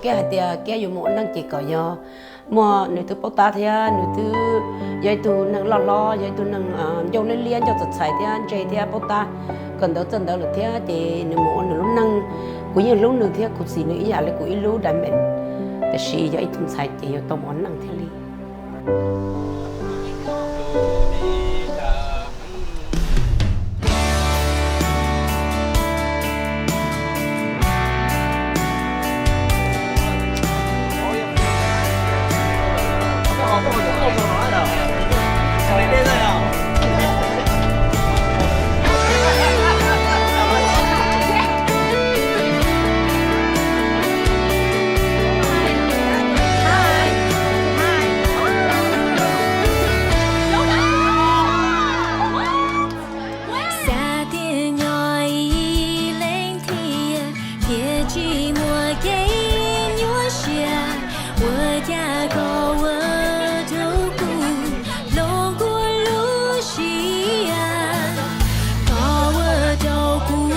Kiab hais tias Kiab yuav mus ua neej ces kom yog muaj nws twb paub tab thiab nws twb yog ib tug neeg loj hlob, yog ib tug neeg ncauj liab liab, ncauj txaus txhais thiab ntse thiab paub tab, kawm ntawv txawj ntawv lawm thiab ces nws mus ua nws lub neej. Kuv yeej hlub nws thiab kuv txiv nws ib yam li kuv ib lub diamond, tiam sis yog ib tug ntxhais ces yuav tau mus ua neej thiaj li. Xav tias nyob ib leeg thiab, thiaj tsis muaj kev nyuaj siab. Ua cas koj ua rau kuv hloov kuv lub siab, koj ua rau kuv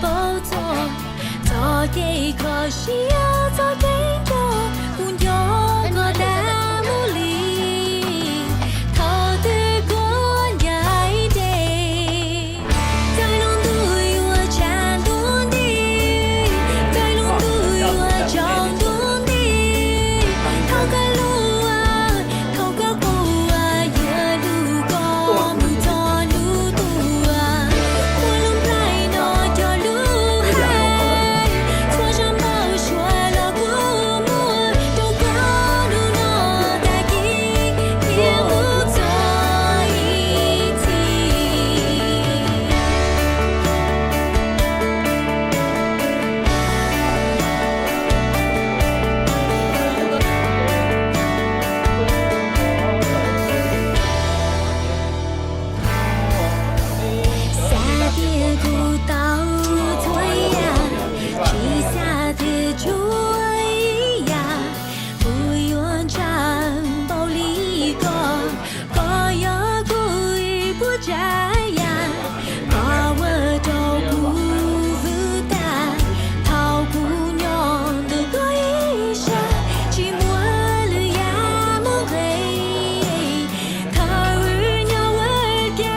paub txog txoj kev kho siab, txoj kev nco kuv nco koj tas mus li. Thaum twg kuv ncaim dej, txawm lub ntuj yuav tshav ntuj nti, txawm lub ntuj yuav tsaus ntuj nti, thaum koj luag, thaum koj quaj, yuav hlub koj mus txog hnub tuag. Muaj lub nplaig no cog lub hais, txhua zaj npau suav los kuj muaj, rau koj hnub no tag kis thiab mus txog ib txhis. Xav tias kuv tau txhua yam, tsis xav tias tsuas ib yam, kuv yuav ntshaw npaum li koj, koj yog kuv ib puas tsav yam, koj ua rau kuv vwm tas, thaum kuv nyob ntawm koj ib sab, tsis muaj lwm yam mus nqis, thaum wb nyob ua ke.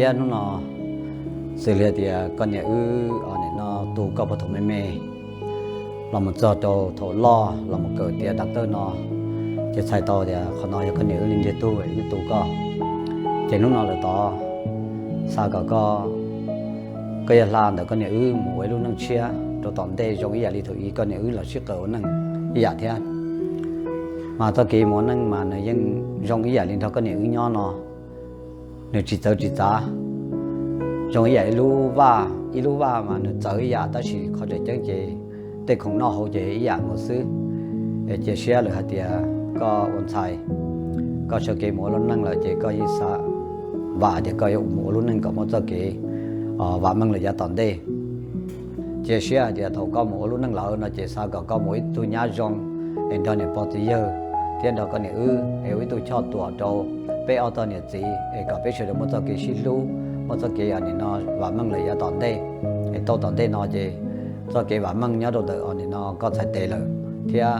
Kiab hnub no xws li tias koj niam wb nim no tu koj puag thaum me me los mus txog rau thaum loj los mus kawm tiav doctor no, ces txhais tau tias qhov no yog koj niam wb li ntiag tug wb tu koj. Ces hnub no lawm tod xav kom koj, koj yuav hla ntawm koj niam wb mus ua ib lub neej tshiab rau tom ntej zoo ib yam li thaum ub koj niam wb los sib qawm ua neej ib yam thiab. Mas txoj kev mus ua neej mas nws yeej zoo ib yam li nrog koj niam wb nyob no, nws tsis txawv tsis txav, zoo ib yam ib lub vaj, ib lub vaj mas nws txawv ib yam tab sis qhov tseem ceeb ces tej khoom noj hauv ces ib yam nkaus xwb. Es cia siab lawm hais tias koj ua ntxhais, koj sawv kev mus ua lub neej lawm ces koj yeej xav vam tias koj yuav mus ua lub neej kom muaj txoj kev vam meej lawm yav tom ntej. Cia siab hais tias thaum koj mus ua lub neej lawm no ces xav kom koj mus ua ib tug nyab zoo es nrog niam pog txiv yawg thiab nrog koj niam wb es ua ib tug choj tuam rau peb ob tog niam txiv es kom peb sawv daws muaj txoj kev sib hlub, muaj txoj kev nim no vam meej lawm yav tom ntej. Es tau tom ntej no ces txoj kev vam meej nyob rau ntawm nim no koj txhais tes lawm thiab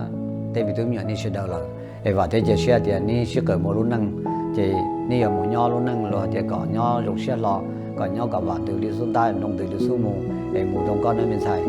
tej me tub me nyuam nej sawv daws lawm. Es vam thiab cia siab tias neb sib qawm mus ua lub neej ces neb yuav mus nyob lub neej luag tias kom nyob zoo siab hlo, kom nyob kom vam ntws li xub ntab, nroo ntws li xub mus, es mus zoo koj nawb me ntxhais.